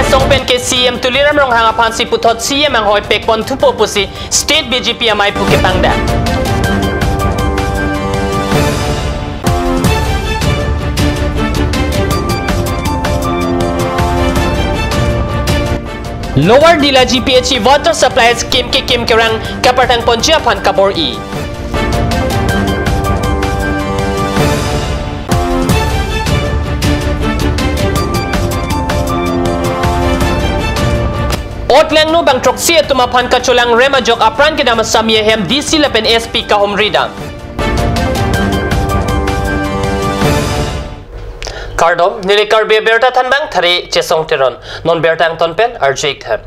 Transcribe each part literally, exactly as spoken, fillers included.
asong pen ke C E M Tuliram Ronghang aphansi puthot C E M anghoi pekpon thupo pusi State B J P amei pu kepangdak. Lower Dilaji P H E water supply scheme kekim kerang kapatangponji aphan kabor-i. Ot langno bang throksi atum aphan kacholang rem ajok apran kedam asami ahem D C lapen S P kahumri dam. Kardom, neli Karbi Abirta thanbang Thari Chesong Teron. Non birta angton pen arju-ik tha.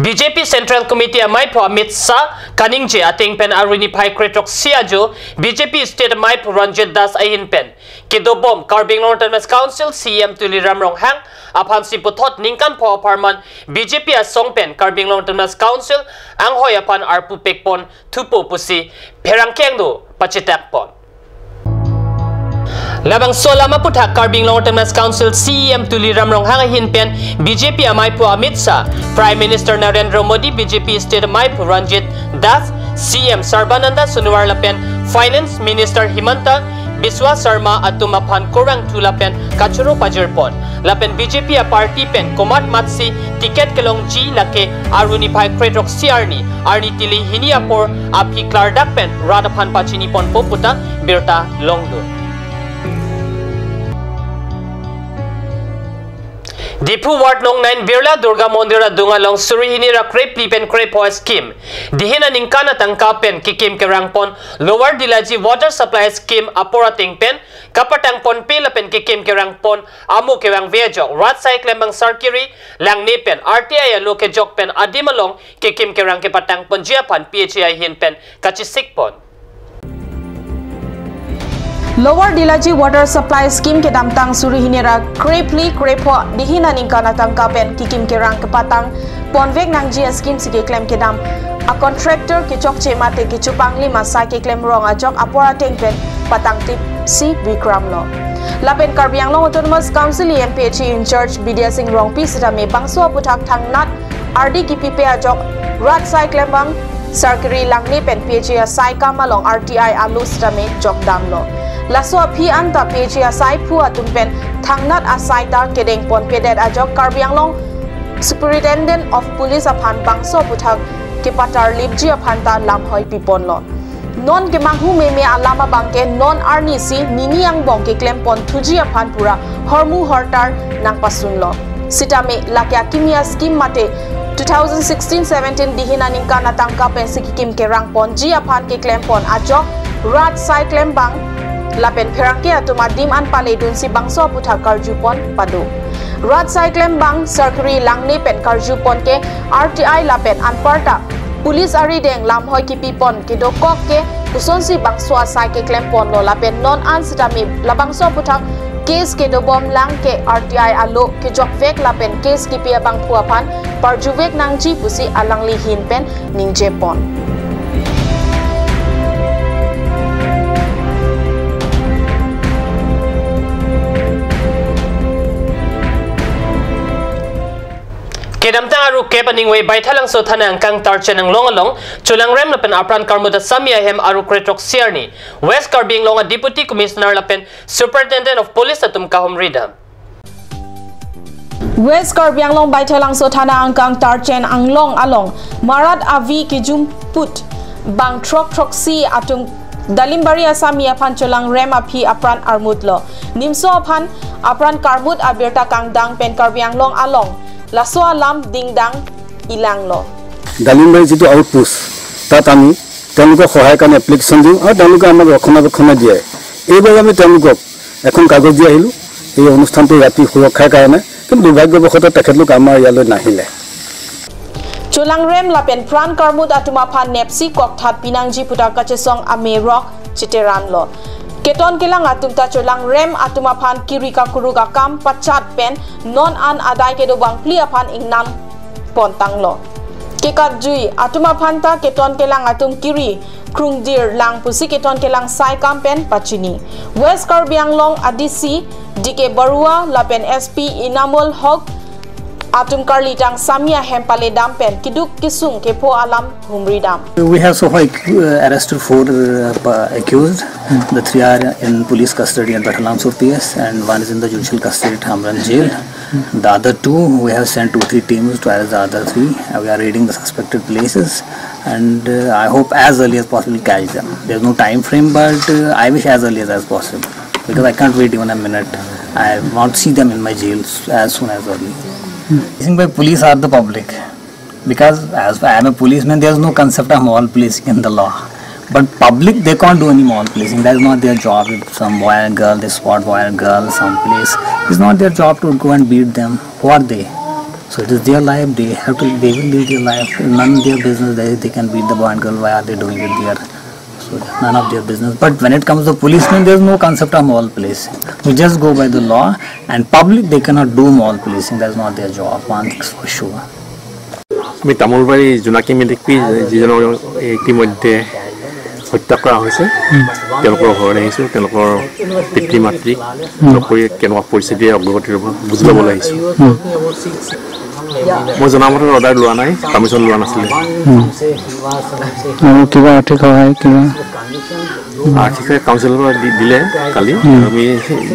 B J P Central Committee amei pu Amit Shah kaningje ateng pen arni phai kre throksi ajo B J P State amei pu Ranjit Das ahin pen kedobom Karbi Anglong Autonomous Council C E M Tuliram Ronghang aphansi puthot ningkan pho apharman B J P asong pen Karbi Anglong Autonomous Council anghoi aphan arpu pekpon thupo pusi pherangke angno pachitakpon. Labangso alam aputhak Karbi Anglong Autonomous Council C E M Tuliram Ronghang ahin pen B J P amei pu Amit Shah, Prime Minister Narendra Modi, B J P State amei pu Ranjit Das, C E M Sarbananda Sonowal lapen Finance Minister Himanta Biswa Sarma atum aphan kurvangthu lapen kachoro pajirpon. Lapen B J P aparty pen komat matsi ticket kelongji lake arni phai kre throksi arni, arni tili hini apor aphi klardak pen rat aphan pachiniponpo puta birta longdun. Diphu Ward Nong nine Birla Durga Mondir adung along suri hini ra krephli pen krepho scheme dihin aningkan atangka pen kekim kerangpon Lower Dilaji Water Supply Scheme apor ateng pen kapatangponpe lapen kekim kerangpon amo kevangve ajok rat asai klembang Sarkiri Langne pen R T I alo kejok pen adim along kekim kerang kepatangponji aphan P H E ahin pen kachisikpon. Lower Dilaji Water Supply Scheme kedamtang suri hini ra krephli krepho dihin aningkan atangka pen kekim kerang kepatangponvek nangji ascheme si keklem kedam acontractor kechokche mate kechupanglim asai keklem rong ajok apor ateng pen patangtip si bikramlo. Lapen Karbi Anglong Autonomous Council E M P H E in-charge Bidya Sing Rongpi sitame bangso aputhak thangnat ardi kipipe ajok rat asai klembang Sarkiri Langne pen P H E asai kam along R T I alo sitame jokdamlo. Laso aphi anta P H E asaiphu atum pen thangnat asai ta kedengponpedet ajok Karbi Anglong Superintendent of Police aphan bangso aputhak kepatarlipji aphan ta lamhoi piponlo. Non kemanghu meme alam abangke non arnisi nini angbong keklempon thuji aphan pura hormu hortar nangpasunlo. Sitame lake akimi ascheme mate two thousand sixteen seventeen dihin aningkan atangka pensi kekim kerangponji aphan keklempon ajok rat asai klembang lapen pherangke atum adim an paledunsi bangso aputhak karjupon pado. Rat asai klembang Sarkiri Langne pen karjupon ke R T I lapen anparta police arideng lamhoi kipipon kedokok ke kosonsi bangso asai keklemponlo lapen non an sitame labangso aputhak case kedobomlang ke R T I alo kejokvek lapen case kipi abangphu aphan parjuvek nangji pusi alangli ahin pen ningjepon. Kedamtang arni kep aningve Baithalangso thana angkang Tarchen Anglong along cholangrem lapen apran karmut asami ahem arni kre throksi arni West Karbi Anglong a Deputy Commissioner lapen Superintendent of Police atum kahumri dam. West Karbi Anglong Baithalangso thana angkang Tarchen Anglong along marat avi kejumput bang throk throksi atum Dalimbari asami aphan cholangrem aphi apran armutlo. Nimso aphan apran karmut abirta kangdang pen Karbi Anglong along laso alam dingdang ilanglo. Dalimbari যিটো আউটপোষ্ট, তাত আমি তেওঁলোকক সহায়ৰ কাৰণে এপ্লিকেশ্যন দিওঁ আৰু তেওঁলোকে আমাক ৰক্ষণাবেক্ষণ দিয়ে। এইবাবে আমি তেওঁলোকক এখন কাগজ দি আহিলোঁ এই অনুষ্ঠানটো ৰাতি সুৰক্ষাৰ কাৰণে, কিন্তু দুৰ্ভাগ্যবশতঃ তেখেতলোক আমাৰ ইয়ালৈ নাহিলে। Cholangrem lapen pran karmut atum aphan nepsi kokthat pinangji puta kachesong ame rok chiteranlo. Keton kelang atum ta cholangrem atum aphan kiri kakuruk akam pachat pen non an adai kedo bangphli aphan ingnam pontanglo. Kekatjui atum aphan ta keton kelang atum kiri krungdir lang pusi keton kelang sai kam pen pachini. West Karbi Anglong a D C D K Barua lapen S P Inamul Hok Atum karlitang Sami ahem paledam pen keduk kesung kepho alam humridam. We have so far accu- uh, arrested four uh, pa- accused. The three are in police custody at Baithalangso P S and one is in the judicial custody at Hamren Jail. The other two, we have sent two, three teams to arrest the other three. Uh, we are raiding the suspected places, and uh, I hope as early as possible catch them. There's no time frame, but uh, I wish as early as, as possible because I can't wait even a minute. I want to see them in my jails as soon as early. Policing by police or the public? Because as I am a policeman, there's no concept of moral policing in the law. But public, they can't do any moral policing. That is not their job. If some boy and girl, they spot boy and girl someplace, it's not their job to go and beat them. Who are they? So it is their life. They have to. They will live their life. None of their business. They, they can beat the boy and girl. Why are they doing it there? So none of their business. But when it comes to policemen, there's no concept of moral policing. We just go by the law, and public, they cannot do moral policing. That's not their job. One thing is for sure. আমি তামোলবাৰী জোনাকী মেধিক পি যিজনক ইতিমধ্যে হত্যা কৰা হৈছে, তেওঁলোকৰ ঘৰলৈ আহিছোঁ, তেওঁলোকৰ পিতৃ মাতৃক লগ কৰি কেনেকুৱা পৰিস্থিতি অগ্ৰগতিৰ ওপৰত বুজি ল'বলৈ আহিছোঁ। মই জনামতে অৰ্ডাৰ লোৱা নাই, পাৰ্মিশ্যন লোৱা নাছিলে। আৰু কিবা আৰ্থিক সহায় কিবা? আৰ্থিক সহায় কাউন্সিলৰ পৰা দি- দিলে কালি। আমি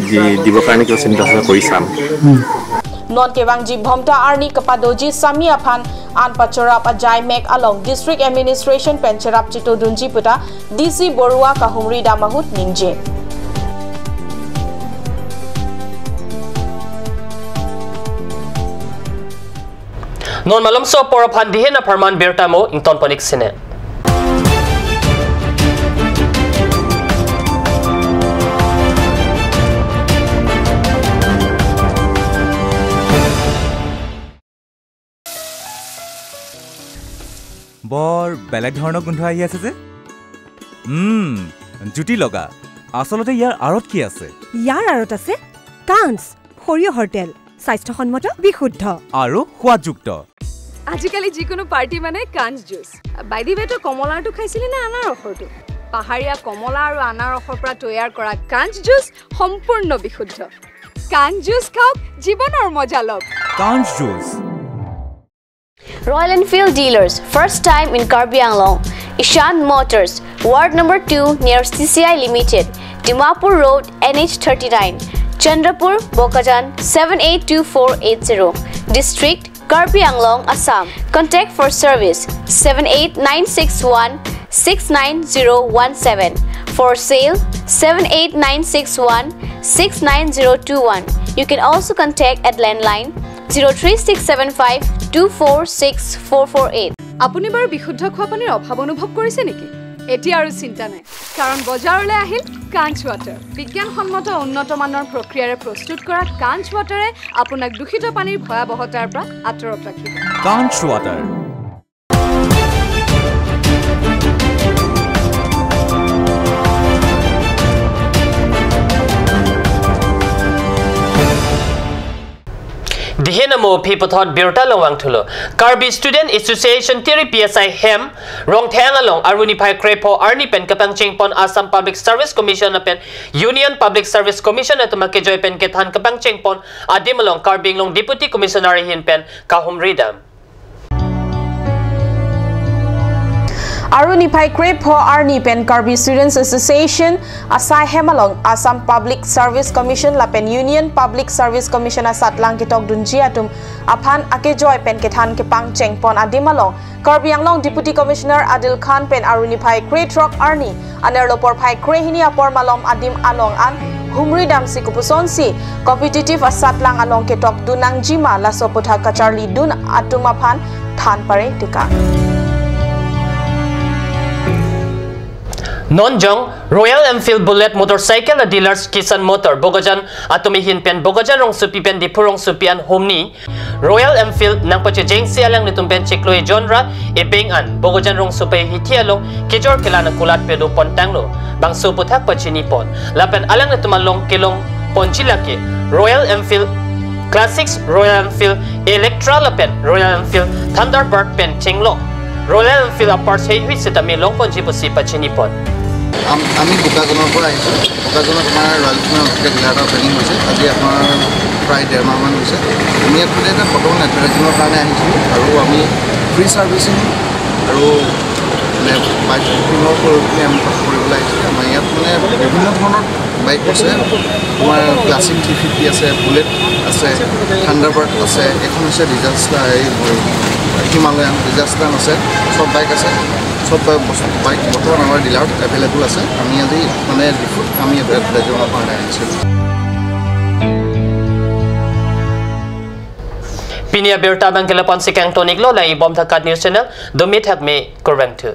দি- দিবৰ কাৰণে কিবা চিন্তা চৰ্চা কৰি চাম। Non kevangji Bhomta arni kepadoji Sami aphan an pachorap ajai mek along District Administration pen cherap chitodunji puta D C Borua kahumridam ahut ningje. Non malomso apor aphan dihen apharman birta mo ingtonpon ik sine. বৰ বেলেগ ধৰণৰ গোন্ধ আহি আছে যে। উম, জুতি লগা। আচলতে ইয়াৰ আঁৰত কি আছে? ইয়াৰ আঁৰত আছে কাঞ্চ, সৰিয়হৰ তেল, স্বাস্থ্যসন্মত, বিশুদ্ধ। আৰু সোৱাদযুক্ত। আজিকালি যিকোনো পাৰ্টি মানে কাঞ্চ জুচ। বাইদিৱেটো কমলাৰটো খাইছিলি নে আনাৰসৰটো? পাহাৰীয়া কমলা আৰু আনাৰসৰ পৰা তৈয়াৰ কৰা কাঞ্চ জুচ সম্পূৰ্ণ বিশুদ্ধ। কাঞ্চ জুচ খাওক, জীৱনৰ মজা লওক। কাঞ্চ juice. Royal Enfield dealers, first time in Karbi Anglong. Ishan Motors, Ward number two near C C I Limited, Dimapur Road, N H thirty-nine, Chandrapur, Bokajan, seven eight two four eight zero. District, Karbi Anglong, Assam. Contact for service, seven eight nine six one six nine zero one seven. For sale, seven eight nine six one six nine zero two one. You can also contact at landline zero three six seven five two four six four four eight. আপুনি বাৰু বিশুদ্ধ খোৱা পানীৰ অভাৱ অনুভৱ কৰিছে নেকি? এতিয়া আৰু চিন্তা নাই, কাৰণ বজাৰলৈ আহিল কাঞ্চ ৱাটাৰ। বিজ্ঞানসন্মত উন্নত মানৰ প্ৰক্ৰিয়াৰে প্ৰস্তুত কৰা কাঞ্চ ৱাটাৰে আপোনাক দূষিত পানীৰ ভয়াৱহতাৰ পৰা আঁতৰত ৰাখিব। কাঞ্চ water. Dihen amo aphi puthot birta along vangthulo. Karbi Student Association Tiri P S I hem Rongtheng along Aru niphai krepho arni pen kepangchengpon Assam Public Service Commission lapen Union Public Service Commission atum akejoi pen kethan kepangchengpon adim along Karbi Anglong Deputy Commissioner ahin pen kahumridam. Aru niphai krepho arni pen Karbi Students Association asai hem along Assam Public Service Commission lapen Union Public Service Commission asatlang ketokdunji atum aphan akejoi pen kethan kepangchengpon adim along Karbi Anglong Deputy Commissioner Adil Khan pen Aru niphai krethrok arni anerlo porphai krehini apor malom adim along an humridamsi kopusonsi competitive asatlang along ketokdun nangjima laso aputhak kacharlidun atum aphan than pare tekang. Non jong Royal Enfield Bullet Motorcycle a dealers Kisan Motor Bokajan atum ahin pen Bokajan rongsopi pen Diphu rongsopi an humni Royal Enfield nangpachejengsi alanglitum pen chiklo ejon ra ebeng an Bokajan rongsopi hithi along kejor kelang akulat pado pontanglo, bangso aputhak pachinipon. Lapen alanglitum along kelongponji lake Royal Enfield Classics, Royal Enfield Elantra lapen Royal Enfield Thunderbird pen chenglok Royal Enfield a-parts heihui sitame longponji pusi pachinipon. আম- আমি বোকাজানৰ পৰা আহিছোঁ। বোকাজানত আমাৰ ৰয়েল এনফিল্ডৰ নতুনকৈ ডিলাৰ এটা অপেনিং হৈছে। আজি আপোনাৰ প্ৰায় ডেৰ মাহমান হৈছে। আমি ইয়াত মানে এটা বৰ্তমান এডভাৰটাইজিঙৰ কাৰণে আহিছোঁ আৰু আমি ফ্ৰী চাৰ্ভিচিং আৰু মানে বাইক বুকিঙৰ ওপৰত আমি কথা কৰিবলৈ আহিছোঁ। আমাৰ ইয়াত মানে বিভিন্ন ধৰণৰ বাইক আছে, তোমাৰ ক্লাছিক থ্ৰী ফিফটি আছে, বুলেট আছে, থাণ্ডাৰবাৰ্ড আছে, এখন হৈছে ডিজাষ্টাৰ, এই হিমালয়ান ডিজাষ্টাৰ আছে, চব বাইক আছে, চব বাইক বস্তু বাইক বৰ্তমান আমাৰ ডিলাৰত এভেইলেবল আছে। আমি আজি মানে ডিফুত আমি এডভাৰটাইজিঙৰ কাৰণে আহিছিলোঁ। Pini abirta abang ke lapu-an si kangton-iklo, langdunbom Thakat News Channel, dome thakme, kurvangthu.